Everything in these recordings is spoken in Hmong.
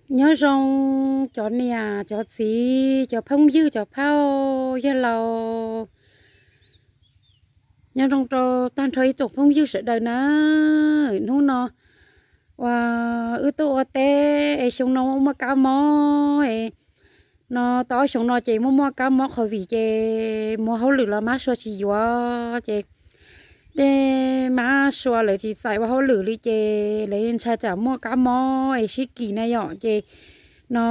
Nyob zoo cov niam cov txiv, cov phooj ywg, cov phauj yawg laus. Nyob zoo rau tag nrho ib tsoom phooj ywg sawv daws na. Hnub no uas wb tuaj ua teb es xyoo no muaj kab mob es, no tau ob xyoo no ces muaj muaj kab mob covid ces mus hauj lwm los mab sua tsis yuav ces tej mab sua lawv tsis txais ua hauj lwm li ces lawv ntshai tsam muaj kab mob es sib kis na yom ces no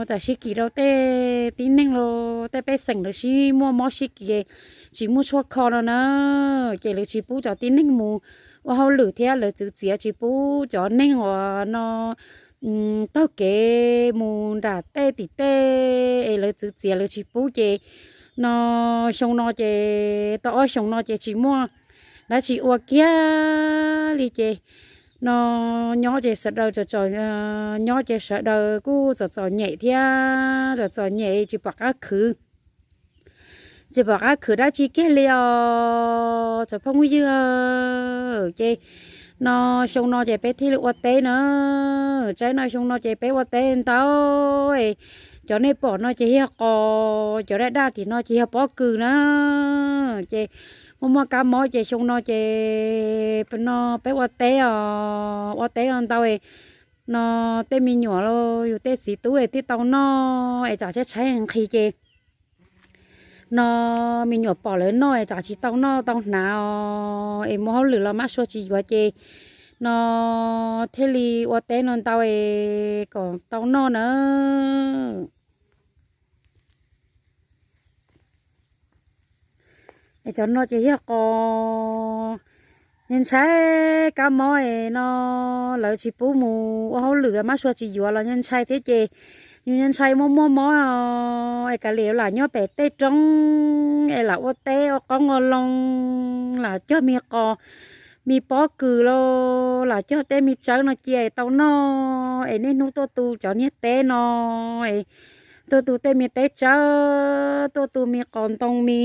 tsam sib kis rau tej tib neeg los tej pej xeem lawv sib muaj mob sib kis tsis muaj tshuaj kho no na, ces lawv tsis pub cov tib neeg mus ua hauj lwm thiab lawv txwv txiav tsis pub cov neeg uas no taug kev mus nram tej tim tej es lawv txwv txiav lawv tsis pub ces no xyoo no ces tau ob xyoo no ces tsis muaj dab tsi ua kiag li ces no nyob ces sawv daws txom txom, nyob ces sawv daws kuj txom txom nyem thiab txom txom nyem tsis pom qab khwv tsis pom qab khwv dab tsi kiag li os tsoom phooj ywg. Ces no xyoo no ces peb thiaj li ua teb na. Tsaib no xyoo no ces peb ua teb ntau, cov nej pom no ces yog qos, cov daj daj tim no ces yog pob kws na. Ces muaj muaj kab mob ces xyoo no ces no peb ua teb os, ua teb ntau no tej me nyuam los yus tej txiv tub es thiaj tau noj es tsam tshaib tshaib nqhis ces no me nyuam pom lawv noj es tsam tsis tau noj tau hnav os es mus hauj lwm los mab sua tsis yuav ces no thiaj li ua teb no ntau es kom tau noj na. Es cov no ces yog qos, ntshai kab mob es no lawv tsis pub mus ua hauj lwm los mab sua tsis yuav los ntshai thiab ces yus ntshai muaj muaj mob es kav liam lam nyob pem tej roob es lam ua teb ua qoob ua loo, lam cog me qos me pob kws los lam cog tej me tsawb no cia es tau noj es niaj hnub tuaj tu cov niag teb no es tuaj tu tej me teb tsawb, tuaj tu me qos ntoo me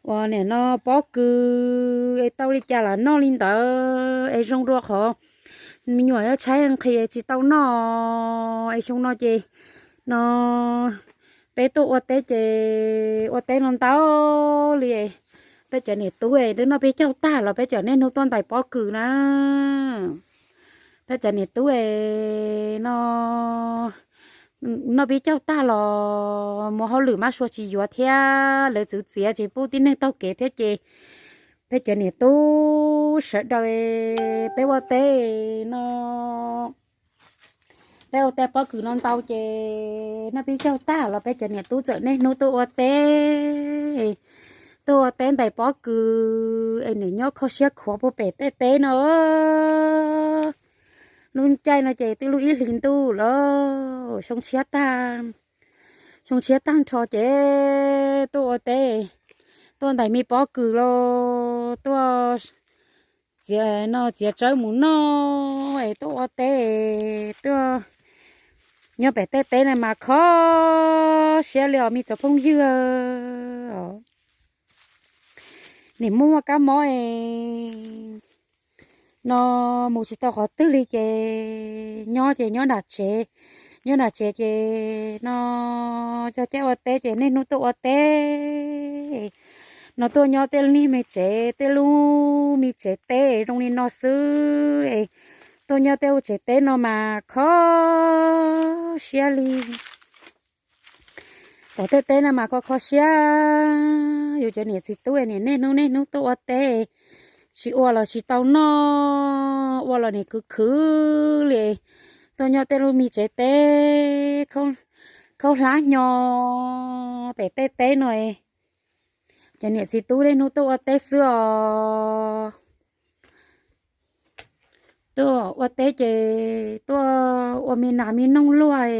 uas nim no pob kws es tau li cas lam noj li ntawd es zoo dua qhov me nyuam tshaib nqhis tsis tau noj es xyoo no ces no peb tuaj ua teb ces ua teb no ntau li. Peb cov niam tub twb noj peb caug tag los peb cov niaj hnub tuaj ntais pob kws na. Peb cov niam tub no noj peb caug tag los mus hauj lwm mab sua tsis yuav thiab lawv txwv txiav tsis pub tib neeg taug kev thiab ces peb cov niam tub sawv daws peb ua teb no peb ua teb pob kws no ntau ces noj peb caug tag los peb cov niam tub txawm niaj hnub tuaj ua teb, tuaj ua teb ntais pob kws es nim nyob kho siab khuav puag pem tej teb no. Lub caij no ces twb lub ib hlis ntuj lawm, xyoo tshiab tag, xyoo tshiab tag nrho ces tuaj ua teb, tuaj ntais me pob kws los tuaj txiav no txiav tsawb mus noj es tuaj ua teb, tuaj nyob pem tej teb no mas kho siab li os me tsoom phooj ywg. Nim muaj muaj kab mob es no mus tsis tau qhov twg li ces nyob ces nyob nram tsev, nyob nram tsev ces no coj caij ua teb ces niaj hnub tuaj ua teb no tuaj nyob tej niag me tsev, tej lub me tsev teb zoo li no xwb es tuaj nyob tej lub tsev teb no mas kho siab li. Tom tej teb no mas kho kho siab, yus cov niam txiv tub nim niaj hnub niaj hnub tuaj ua teb, tsis ua los tsis tau noj, ua los nim khwv khwv li. Tuaj nyob tej lub me tsev teb khaub hlab hnyo pem tej teb no, cov niam txiv tub niaj hnub tuaj ua teb xwb os. Tuaj ua teb ces tuaj ua me nas me noog luag,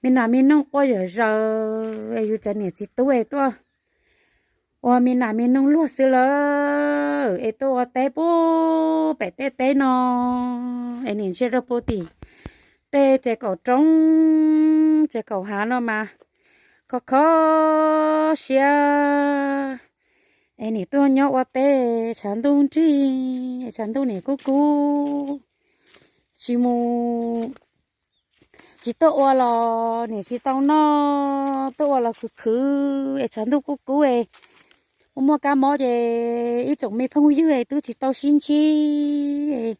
me nas me noog quaj zom zaws es yus cov niam txiv tub es tuaj ua me nas me noog luag xwb lawm es tuaj ua teb puag pem tej teb no es nim ntsia rau puag tim tej tsev kaum roob tsev kaum hav no mas kho kho siab es nim tuaj nyob ua teb tshav ntuj nrig, tshav ntuj nim kub kub, tsis mus tsis tuaj ua los niam tsis tau noj, tuaj ua los khwv khwv es tshav ntuj kub kub es muaj muaj kab mob ces ib tsoom me phooj ywg es twb tsis tau sib ntsib.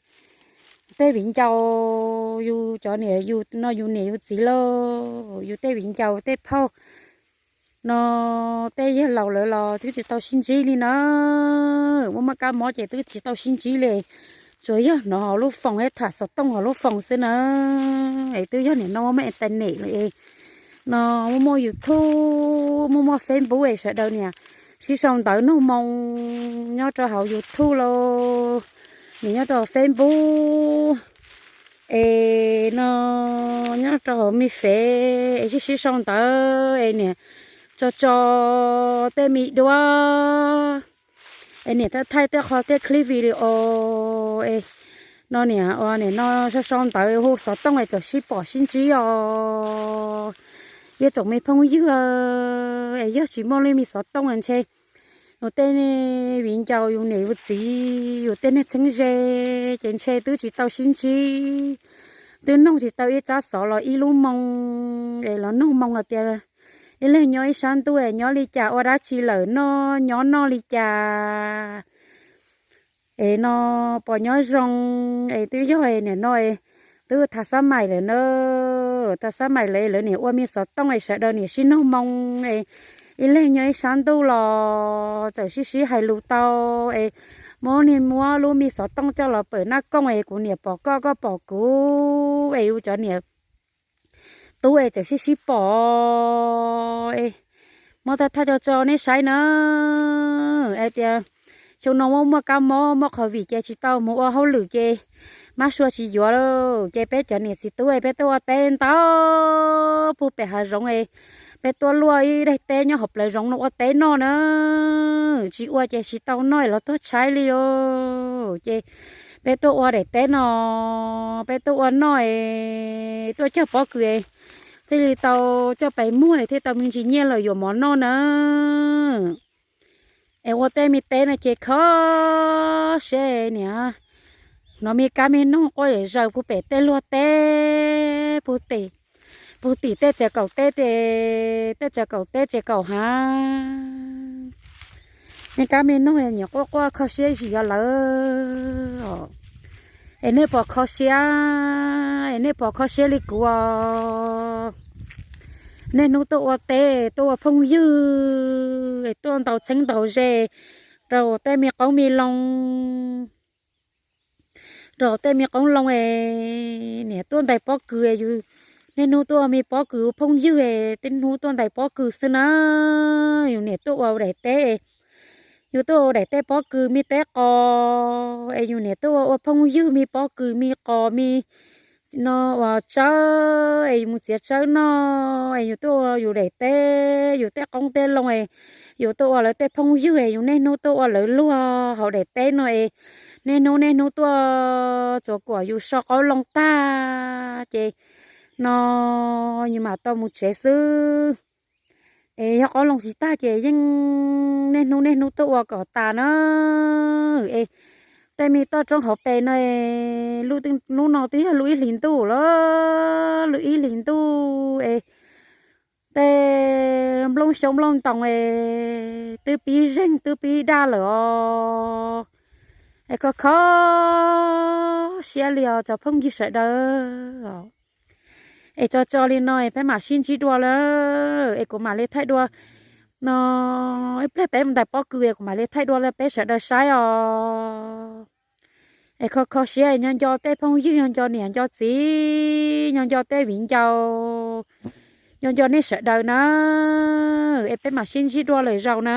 Tej viv ncaus yus cov niam yus no yus niam yus txiv lauj, yus tej viv ncaus tej phauj no tej yawg laus lawv los twb tsis tau sib ntsib li na. Muaj muaj kab mob ces twb tsis tau sib ntsib li, tsuas yog hnov hauv lub foos thiab tham xov tooj hauv lub foos xwb na. Es twb yog nim no muaj muaj internet lawm es no muaj muaj YouTube muaj muaj Facebook es sawv daws niam sib sau ntawv nug moo nyob rau hauv YouTube los niam nyob rau Facebook es no nyob rau hauv me fev es sib sib sau ntawv es niam tso tso tej me duab es niam thaij thaij tej qho tej clip video es no niam ua niam no sau sau ntawv hu xov tooj es txawm sib pom sib ntsib os. Yog tsoom me phooj ywg es yog tsis muaj li me xov tooj ntshe yus tej viv ncaus yus niam yus txiv yus tej neeg txheeb ze ces ntshe twb tsis tau sib ntsib, twb noog tsis tau ib tsab xov los ib lub moo es los noog moo hais tias ib leeg nyob ib sab ntuj es nyob li cas ua dab tsi lawm no, nyob noj li cas es no puas nyob zoo es twb yog es nim no es twb thav xab mais lawm na. Thav xab mais lawm lawv niam ua me xov tooj es sawv daws niam sib noog moo es ib leeg nyob ib sab ntuj los txawm sib sib hais lus tau es muab niag muab lub me xov tooj coj los pawm naj kooj es kuv niam pom koj koj pom kuv es yus cov niam tub es txawm sib sib pom es muab thaij thaij tso tso nej saib na. Es tias xyoo no muaj muaj kab mob muaj qhov vim ces tsis tau mus ua hauj lwm ces mab sua tsis yuav lawm ces peb cov niam txiv tub es peb tuaj ua teb ntau puag pem hav zoov es peb tuaj luaj ib daim teb nyob hauv plawv zoov no ua teb noj na. Tsis ua ces tsis tau noj los tuag tshaib li os. Ces peb tuaj ua daim teb no, peb tuaj ua noj es tuaj cog pob kws es thiaj li tau coj pais muag thiaj tau me ntsis nyiaj los yuav mov noj na. Es ua tej me teb no ces kho siab niam, hnov me kab me noog quaj zom zaws puag pem tej luag teb puag tim, puag tim tej tsev kaum teb, tej tsev kaum teb tsev kaum hav. Me kab me noog nyiam quaj quaj kho siab zim yos lawm. Es nej puas kho siab, es nej puas kho siab li kuv os? Niaj hnub tuaj ua teb tuaj ua phooj ywg es tuaj ntaus txheeb ntaus ze rau tej me qoob me loo, rau tej me qoob loo es niam tuaj ntais pob kws es yus niaj hnub tuaj ua me pob kws ua phooj ywg es niaj hnub tuaj ntais pob kws xwb na. Yus niam tuaj ua daim teb, yus tuaj ua daim teb pob kws me teb qos es yus niam tuaj ua ua phooj ywg me pob kws me qos me no ua tsawb es yus mus txiav tsawb noj es yus tuaj ua yus daim teb yus tej qoob tej loo es yus tuaj ua lawv tej phooj ywg es yus niaj hnub tuaj ua lawv luag hauv daim teb no es niaj hnub niaj hnub tuaj txuas kuam yus so qoob loo tag ces no yus mam tau mus tsev xwb. Es yog qoob loo tsis tag ces yeej niaj hnub niaj hnub tuaj ua kom tas na. Es tej me toj roob hauv pes no, lub hnub no twb yog lub ib hlis ntuj lawm, lub ib hlis ntuj es tej nplooj xyoob nplooj ntoos es twb pib zeeg twb pib daj lawm os. Es kho kho siab li os cov phooj ywg sawv daws. Es tso tso li no es peb mam sib ntsib dua lawm es kuv mam li thaij dua no, ib pliag peb mus ntais pob kws es kuv mam li thaij dua rau peb sawv daws saib os. Es kho kho siab nco nco tej phooj ywg, nco nco niam nco txiv, nco nco tej viv ncaus, nco nco nej sawv daws na. Es peb mam sib ntsib dua lwm zaus na.